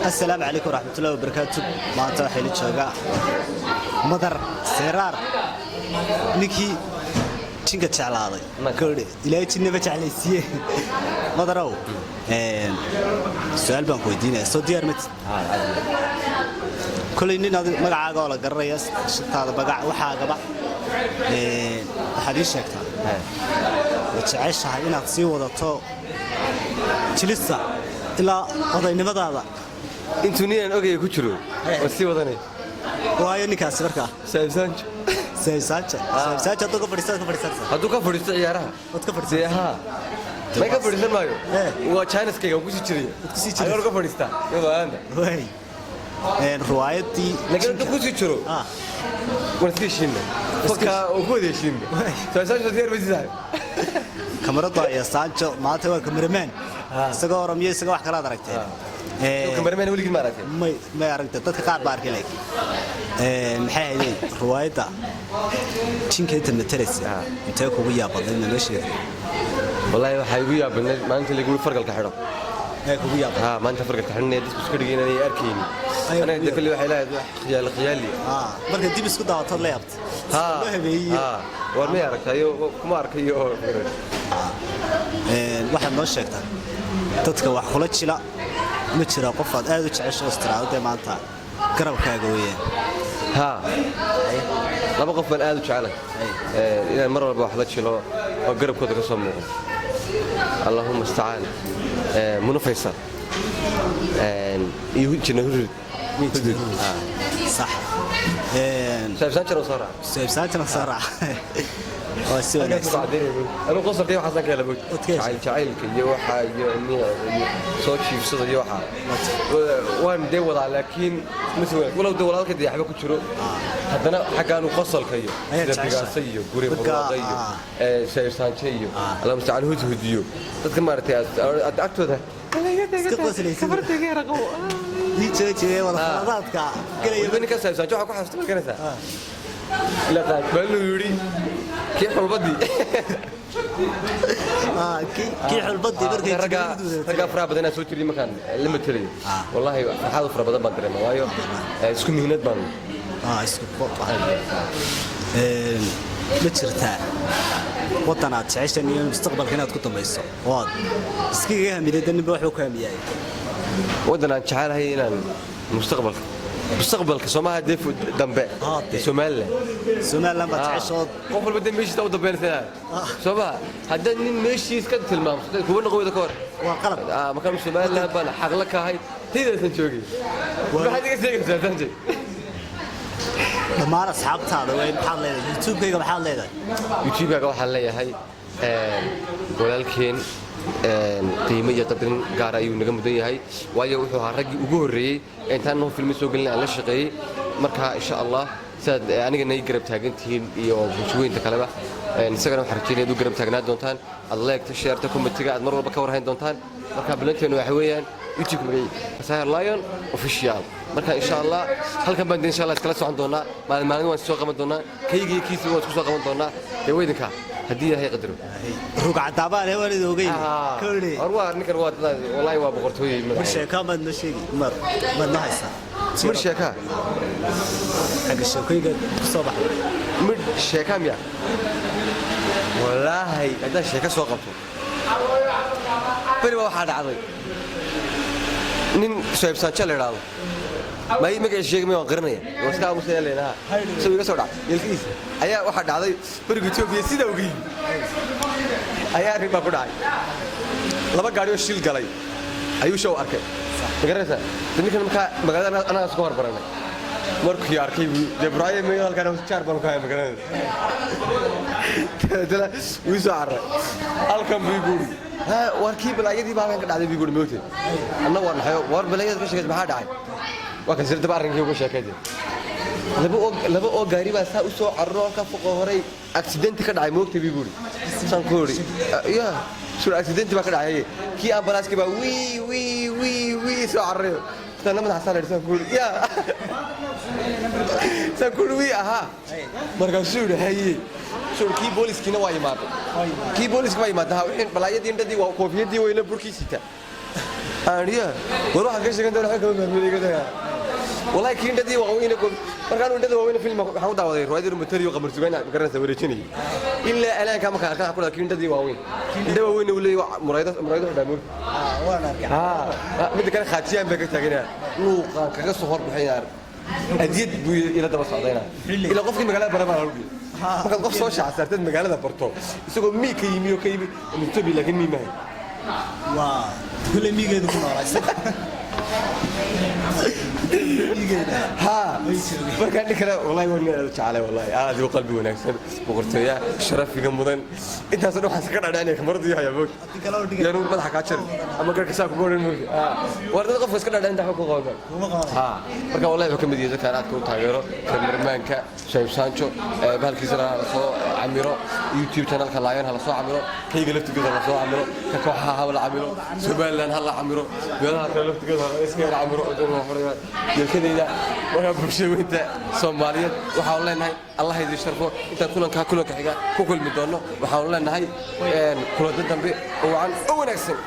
Asalaamu calaykum waraxmatullahi wabarakaatu. Maanta waxaa ila joogaa Madar Seeraar, ninkii jinka jeclaaday. Gabadhe Ilaahay jinnaba jeclaysiiye. Madarow, su-aal baan ku weydiinaya, soo diyaar matid? Kolay nin adi magacaaga oo la garanaya, shantaada magac waxaagaba, waxaad ii sheegtaa, ma jeceshahay inaad sii wadato jilista ilaa odaynimadaada? Intuu ninaan ogaya ku jiro waan sii wadanay. Waayo ninkaasi markaa? Saaib Sancho. Saaib Sancho. Saaib Sancho hadduu ka fadhiistaad ka fadhiisanaysaa? Hadduu ka fadhiisto ciyaaraha. Waad ka fadhiisanaysaa? Dee haa, may ka fadhiisan maayo. Waa jaaniskayga, waan kusii jiraya. Waad kusii jiraysaa. Ayaan ka fadhiistaa iyadoo aanda. Waay. Ruwaayadii Laakiin hadduu kusii jiro, waan iska heshiinna, faka waan ku wada heshiinna. Saaib Sancho diyaar ma sii. Kamaradu ayaa Sancho maanta waa cameraman. Isagoo oramiyo, isagoo wax kalaad aragteen. Cameraman weligii ma aragtay? May aragtay, dadka qaar baa arkay, laakiin maxay ahayd ruwaayadda jinka inta matalaysa? Intee kugu yaabadnayd, ma noo sheegay? Wallaahi waxaa igu yaabadnayd maalinta lagu yiri fargalka xidho. Ee kugu yaabad? Haa, maanta fargalka xidhanaya, dadku iska dhigay inaanay arkaynin. Ayaa Anaga kugu de kulli waxay leedahay wax khiyaali khiyaali. Marka dib isku daawatood la yaabtay Haa. loo habeeyey. Haa, war may aragtayo, kuma arkayo. Waxaad noo sheegtaa, dadka wax kula jila ma jira qof aad aad u jecesho oo istiraado dee maanta garabkaaga weeyaan? Haa, laba qof baan aad u jecelahay inaan mar walba wax la jilo oo garabkooda ka soo muuqdo. Allahuma istacaan, Muna Faysal iyo Jina Hurud. Sax. Saaib Sancho soo raac. Saaib Sancho soo raac, waa si wanaagsan. Anu qosolkay waxaasan ka hela bog. Waad ka heshay? Jacayl jacaylka iyo waxa iyo iyo soo jiifsada iyo waxa waan dee wadaa, laakiin ma si wanaag walow dee walaalka dee waxba ku jiro, haddana xaggaanu qosolka iyo Ayaad sida jeceshahay. Bigaasa iyo guri Marka, barwaaqo iyo Saaib Sancho iyo Allah mustacaan Hudhud iyo dadka maaragtay aad agtooda Iska qoslaysid. Ii joojiye wada khaladaadka gelaya. Waliba ninka Saaib Sancho waxaa ku xasuusta, ma garanaysaa, ilaa qaar baa luu yidhi kii xulbadii. Kii xulbadii markay Ragga jilibadu. Ragga faraha badan aan soo jiriyay markaan la matelayo, wallahi farxad fara badan baan dareema, waayo isku mihnad baan. Isku ma jirtaa waddan aad jeceshan iyo mustaqbalka inaad ku dambayso oo aad iskaga hamiday? Ninba waxbuu ku hamiyaay. Waddan aan jecelahay inaan mustaqbalka Soomaha dee dambe. Dee. Somaliland. Somaliland baad jeceshood? Qof walba dee meeshiisa u dambeynaysa, soo maha? Haddaad nin meeshiis ka tilmaamso kuwa noqon weyda ka hor. Waa qalab. Markaan Somaliland baan xaqla ka ahay, taydaasan joogay, maxaad iga sheegaysaa, Sanjay? Dhammaan asxaabtaada wey, maxaad leedahay? YouTube-kayga maxaad leedahay? YouTube-kaaga waxaan leeyahay, walaalkeen qiimo iyo qadarin gaara ayuu naga mudan yahay, waayo wuxuu ahaa raggii ugu horreeyey ee intaan noo filmi soo gelin aan la shaqeeyey. Marka insha Allah sidaad aniga nay garab taagan tihiin iyo bulshooyinta kaleba, isagana waxaan rajeynaya inaad u garab taagnaa doontaan, aad like-ta, share-ta, comment-iga aad mar walba ka warhayn doontaan. Marka bilanteenu waxa weeyaan YouTube magacii Sahir Lion Official. Marka insha Allah halkan baan insha Allah iskala socon doonaa. Maalin maalin waan soo qaban doonaa, kayga iyo kiisa waan isku soo qaban doonaa dee weydinka, haddii Ilaahay qadaro. Rug cadaabaan ee waan idin ogeyn kowle. War waa ninkan, waa wallahi waa boqortooyey. Mar Madaxa. Sheekaa maad noo sheegi, mar maad noo haysaa? Mir sheekaa? Xagga sheekooyinka ku soo baxday. Mid sheekaa miya? Wallaahi haddaan sheeka soo qabto, beri baa waxaa dhacday nin Suhayb Sancho la idhaahdo, may magaciisa sheegi may, waan qarinaya, waan iska aamusaya leenaha, isagoo iga soo dhac yelkiisa ayaa waxaa dhacday beriga Etoobiya sidaa uga yimi ayaa arrin baa ku dhacay. Laba gaari oo shil galay ayuu show arkay, ma garanaysaa? De ninkan markaa magaalada anagaa isku horbaranay. Markii arkay buu dee Buraayo meeyo halkaan jaar baan ku haya, ma garanaysa? Dabeetana wuu soo carray, halkan buu igu uri, ha war kii balaayadii baa halkan ka dhacday buu igu uri. Moogtay anna waa naxayo, war balaayada ka sheekaysa, maxaa dhacay? Waa kan sirtaba arrinkii uga sheekayday. Laba oo gaari baa saa u soo cararo, halkaa foqo horay accident ka dhacay, moogtay buu igu uri. Saan ku uri, ya sur accident baa ka dhacay, kii ambalaaskii baa wii wii wii wii soo cararayo. Saan la madaxa saan saan ku uri, ya saan ku uri wii ahaa. Markaasuu yidhi haye sur kii booliskiina waa imaaday, kii booliska waa imaaday. Ha wixii balaayadii indhadii waa koofiyadii weyna burkii sita. Aaniya war waxaad ka sheegan doona kama fahmin iga tagaa. Wallahi kii indhadii waaweyn, markaan indhada waaweyn film waxaan u daawaday riwaayadii Matariyo Qamar Sugaan, garanaysa, wareejinayay ilaa alaanka. Markaan arkaan waxaan ku dhahaa kii indhadii waaweyn, indha waaweyn uu leeyahay, muraydo muraydo xidhaa moog. Waan arkay. Midda kale khaatiyaan baa ka taaganaa, luuqaan kaga soo horbaxaynaa, adiyad buu ila daba socdayna ilaa qofkii magaalada bara baa lagu. Markaad qof soo shaac saarteed magaalada barto, isagoo mii ka yimi oo ka yimi Etoobiya, laakiin mii mahay. Waa kulle miigeedu ku noolaa isaga. Miigeeda. Ha, markaan dhi kale wallahi waa nin aad u jeclay, wallahi aad u qalbi wanaagsan, boqortooya sharafiga mudan. Intaasoo dhan waxaan iska dhadhacinaya kamaradu yahay moog. Haddii kale oo dhiga. Yaanu madaxa kaa jarin ama garka saa kugu odhan moog. War dad qofka iska dhadhacin waxba ku qaban. Kuma qabanay. Ha, marka wallahi wuxuu ka mid yahay dadkaan aadka u taageero. Kameramaanka Shaib Sancho bahalkiisana ha la soo camiro, YouTube channelka Lion ha la soo camiro, kayga laftigeeda ha la soo camiro, ka kooxaha ha la camiro, Somaliland ha la camiro, meelaha kale laftigeeda ha la iska yara camiro yeelkadayda. Marka bulshada weynta Soomaaliyeed waxaanu leenahay Allah idin sharfo. Intaan kulankaa kulanka xiga ku kulmi doono, waxaanu leenahay kulanto dambe oo wacan oo wanaagsan.